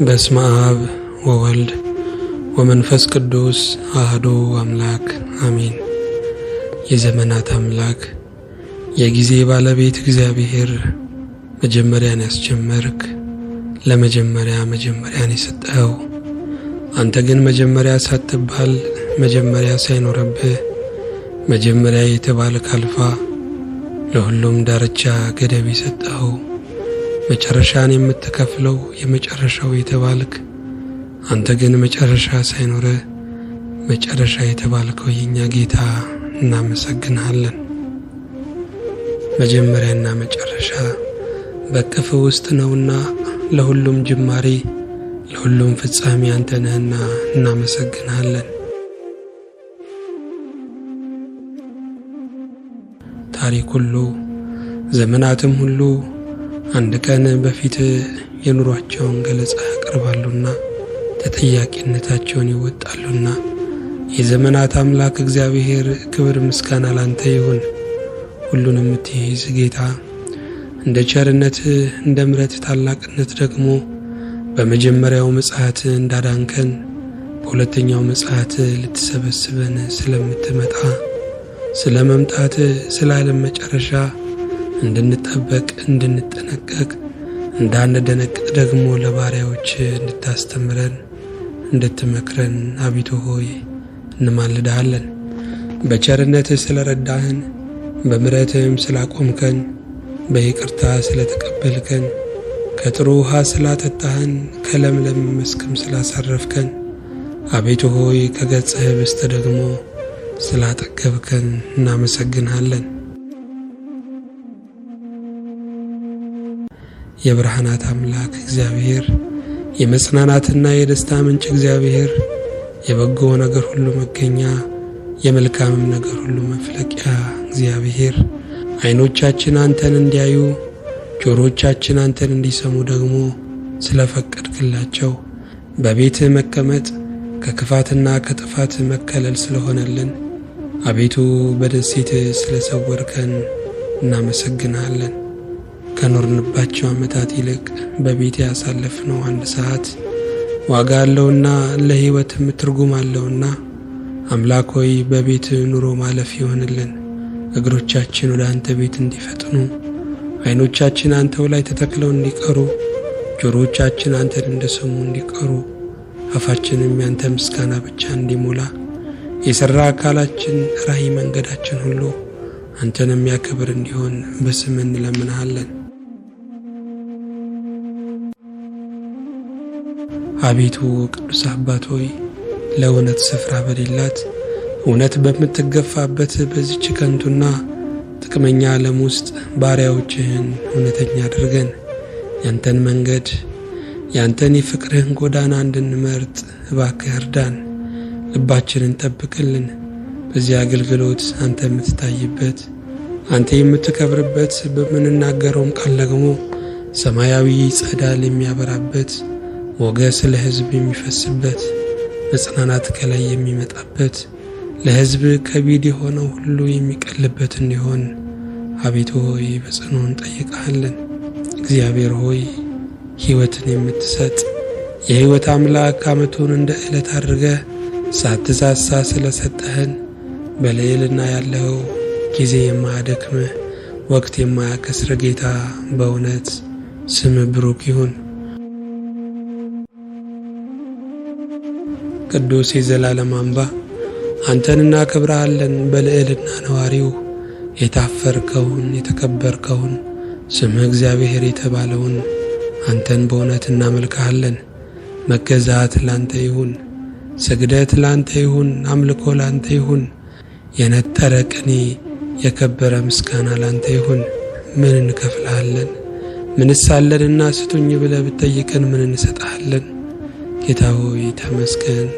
በስመ አብ ወወልድ ወመንፈስ ቅዱስ አህዶ አምላክ አሜን። የዘመናት አምላክ የጊዜ ባለቤት እግዚአብሔር መጀመሪያን ያስጀመርክ ለመጀመሪያ መጀመሪያን የሰጠኸው አንተ ግን መጀመሪያ ሳትባል መጀመሪያ ሳይኖርብህ መጀመሪያ የተባልክ አልፋ ለሁሉም ዳርቻ ገደብ የሰጠኸው መጨረሻን የምትከፍለው የመጨረሻው የተባልክ አንተ ግን መጨረሻ ሳይኖርህ መጨረሻ የተባልከው የኛ ጌታ እናመሰግንሃለን። መጀመሪያና መጨረሻ በቅፍ ውስጥ ነውና ለሁሉም ጅማሬ ለሁሉም ፍጻሜ አንተ ነህና እናመሰግንሃለን። ታሪክ ሁሉ ዘመናትም ሁሉ አንድ ቀን በፊት የኑሯቸውን ገለጻ ያቀርባሉና ተጠያቂነታቸውን ይወጣሉና የዘመናት አምላክ እግዚአብሔር ክብር ምስጋና ላንተ ይሁን። ሁሉንም የምትይዝ ጌታ እንደ ቸርነት እንደ ምሕረት ታላቅነት ደግሞ በመጀመሪያው ምጽአት እንዳዳንከን በሁለተኛው ምጽአት ልትሰበስበን ስለምትመጣ ስለ መምጣት ስለ ዓለም መጨረሻ እንድንጠበቅ እንድንጠነቀቅ እንዳንደነቅጥ ደግሞ ለባሪያዎች እንድታስተምረን እንድትመክረን አቤቱ ሆይ እንማልድሃለን። በቸርነትህ ስለረዳህን በምሕረትህም ስላቆምከን በይቅርታ ስለተቀበልከን ከጥሩ ውሃ ስላጠጣህን ከለምለም መስክም ስላሳረፍከን አቤቱ ሆይ ከገጽህ ኅብስት ደግሞ ስላጠገብከን እናመሰግንሃለን። የብርሃናት አምላክ እግዚአብሔር የመጽናናትና የደስታ ምንጭ እግዚአብሔር የበጎ ነገር ሁሉ መገኛ የመልካምም ነገር ሁሉ መፍለቂያ እግዚአብሔር ዓይኖቻችን አንተን እንዲያዩ ጆሮቻችን አንተን እንዲሰሙ ደግሞ ስለፈቀድክላቸው በቤትህ መቀመጥ ከክፋትና ከጥፋት መከለል ስለሆነልን አቤቱ በደሴትህ ስለሰወርከን እናመሰግንሃለን። ከኖርንባቸው ዓመታት ይልቅ በቤት ያሳለፍነው አንድ ሰዓት ዋጋ አለውና ለሕይወትም ትርጉም አለውና አምላክ ሆይ በቤት ኑሮ ማለፍ ይሆንልን። እግሮቻችን ወደ አንተ ቤት እንዲፈጥኑ፣ ዓይኖቻችን አንተው ላይ ተተክለው እንዲቀሩ፣ ጆሮቻችን አንተን እንደሰሙ እንዲቀሩ፣ አፋችንም ያንተ ምስጋና ብቻ እንዲሞላ፣ የሠራ አካላችን ራእይ መንገዳችን ሁሉ አንተን የሚያከብር እንዲሆን በስምህ እንለምንሃለን። አቤቱ ቅዱስ አባት ሆይ ለእውነት ስፍራ በሌላት እውነት በምትገፋበት በዚች ከንቱና ጥቅመኛ ዓለም ውስጥ ባሪያዎችህን እውነተኛ አድርገን ያንተን መንገድ ያንተን የፍቅርህን ጎዳና እንድንመርጥ እባክህ እርዳን። ልባችንን ጠብቅልን። በዚህ አገልግሎት አንተ የምትታይበት አንተ የምትከብርበት በምንናገረውም ቃል ደግሞ ሰማያዊ ጸዳል የሚያበራበት ሞገስ ለሕዝብ የሚፈስበት መጽናናት ከላይ የሚመጣበት ለሕዝብ ከቢድ የሆነው ሁሉ የሚቀልበት እንዲሆን አቤቱ ሆይ በጽኑ እንጠይቅሃለን። እግዚአብሔር ሆይ ሕይወትን የምትሰጥ የሕይወት አምላክ ዓመቱን እንደ ዕለት አድርገህ ሳትሳሳ ስለሰጠህን በልዕልና ያለው ጊዜ የማያደክምህ ወቅት የማያከስር ጌታ በእውነት ስምህ ብሩክ ይሁን። ቅዱስ የዘላለም አምባ አንተን እናከብርሃለን። በልዕልና ነዋሪው የታፈርከውን የተከበርከውን ስምህ እግዚአብሔር የተባለውን አንተን በእውነት እናመልክሃለን። መገዛት ላንተ ይሁን፣ ስግደት ላንተ ይሁን፣ አምልኮ ላንተ ይሁን። የነጠረ ቅኔ የከበረ ምስጋና ላንተ ይሁን። ምን እንከፍልሃለን? ምንስ አለንና ስጡኝ ብለህ ብትጠይቀን ምን እንሰጥሃለን? ጌታ ሆይ ተመስገን።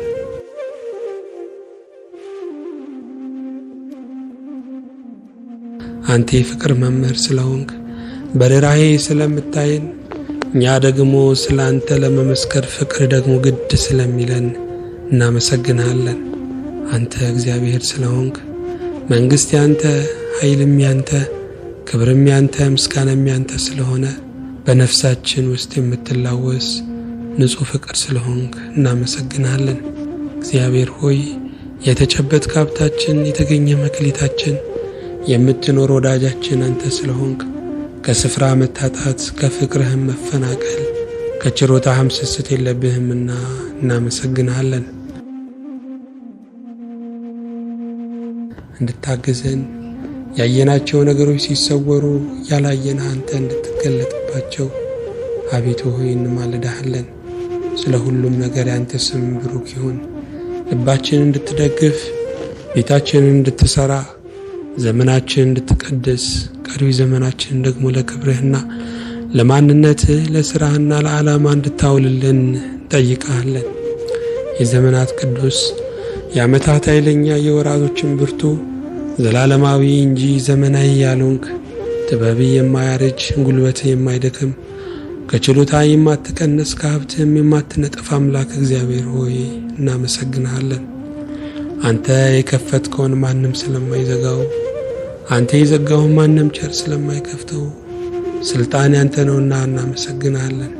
አንተ የፍቅር መምህር ስለሆንክ በርኅራኄ ስለምታየን እኛ ደግሞ ስለ አንተ ለመመስከር ፍቅር ደግሞ ግድ ስለሚለን እናመሰግንሃለን። አንተ እግዚአብሔር ስለሆንክ መንግሥት ያንተ፣ ኃይልም ያንተ፣ ክብርም ያንተ ምስጋናም ያንተ ስለሆነ በነፍሳችን ውስጥ የምትላወስ ንጹሕ ፍቅር ስለሆንክ እናመሰግንሃለን። እግዚአብሔር ሆይ የተጨበጥክ ሀብታችን፣ የተገኘ መክሊታችን፣ የምትኖር ወዳጃችን አንተ ስለሆንክ ከስፍራ መታጣት ከፍቅርህም መፈናቀል ከችሮታህም ስስት የለብህምና እናመሰግንሃለን። እንድታግዘን ያየናቸው ነገሮች ሲሰወሩ ያላየንህ አንተ እንድትገለጥባቸው አቤቱ ሆይ እንማልድሃለን። ስለ ሁሉም ነገር ያንተ ስም ብሩክ ይሁን። ልባችንን እንድትደግፍ፣ ቤታችንን እንድትሰራ፣ ዘመናችንን እንድትቀድስ፣ ቀሪው ዘመናችንን ደግሞ ለክብርህና ለማንነትህ ለስራህና ለዓላማ እንድታውልልን እንጠይቅሃለን። የዘመናት ቅዱስ፣ የዓመታት ኃይለኛ፣ የወራቶችን ብርቱ፣ ዘላለማዊ እንጂ ዘመናዊ ያልሆንክ፣ ጥበብህ የማያረጅ ጉልበትህ የማይደክም፣ ከችሎታ የማትቀንስ ከሀብትህም የማትነጥፍ አምላክ እግዚአብሔር ሆይ እናመሰግንሃለን። አንተ የከፈትከውን ማንም ስለማይዘጋው፣ አንተ የዘጋውን ማንም ቸር ስለማይከፍተው ስልጣን ያንተ ነውና እናመሰግንሃለን።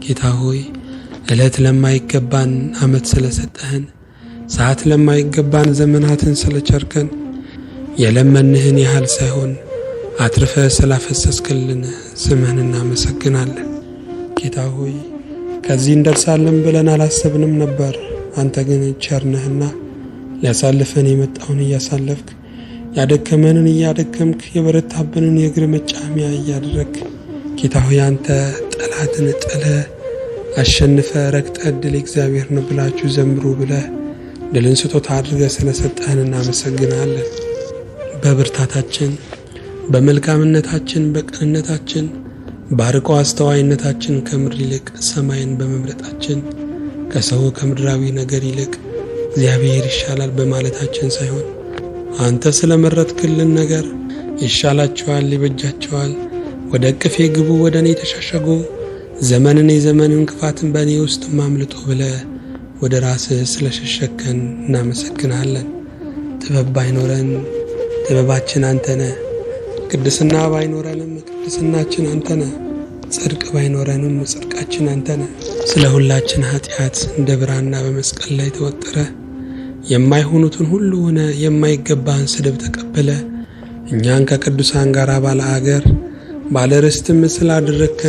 ጌታ ሆይ ዕለት ለማይገባን ዓመት ስለሰጠህን፣ ሰዓት ለማይገባን ዘመናትን ስለቸርከን፣ የለመንህን ያህል ሳይሆን አትርፈ ስላፈሰስክልን ስምህን እናመሰግናለን። ጌታ ሆይ ከዚህ እንደርሳለን ብለን አላሰብንም ነበር። አንተ ግን ቸር ነህና ሊያሳልፈን የመጣውን እያሳለፍክ፣ ያደከመንን እያደከምክ፣ የበረታብንን የእግር መጫሚያ እያደረግክ ጌታ ሆይ አንተ ጠላትን ጥለህ አሸንፈ ረግጠ ድል እግዚአብሔር ነው ብላችሁ ዘምሩ ብለህ ድልን ስጦታ አድርገህ ስለሰጠህን እናመሰግናለን። በብርታታችን፣ በመልካምነታችን፣ በቅንነታችን፣ ባርቆ አስተዋይነታችን ከምድር ይልቅ ሰማይን በመምረጣችን፣ ከሰው ከምድራዊ ነገር ይልቅ እግዚአብሔር ይሻላል በማለታችን ሳይሆን አንተ ስለመረጥክልን ነገር ይሻላቸዋል፣ ይበጃቸዋል፣ ወደ እቅፌ ግቡ፣ ወደ እኔ ተሸሸጉ፣ ዘመንን የዘመንን ክፋትን በእኔ ውስጥ ማምልጦ ብለህ ወደ ራስህ ስለሸሸከን እናመሰግናለን። ጥበብ ባይኖረን ጥበባችን አንተ ነህ። ቅድስና ባይኖረንም ቅድስናችን አንተ ነህ። ጽድቅ ባይኖረንም ጽድቃችን አንተ ነህ። ስለ ሁላችን ኃጢአት እንደ ብራና በመስቀል ላይ ተወጠረ፣ የማይሆኑትን ሁሉ ሆነ የማይገባህን ስድብ ተቀበለ፣ እኛን ከቅዱሳን ጋር ባለ አገር ባለ ርስትም ስላደረግከን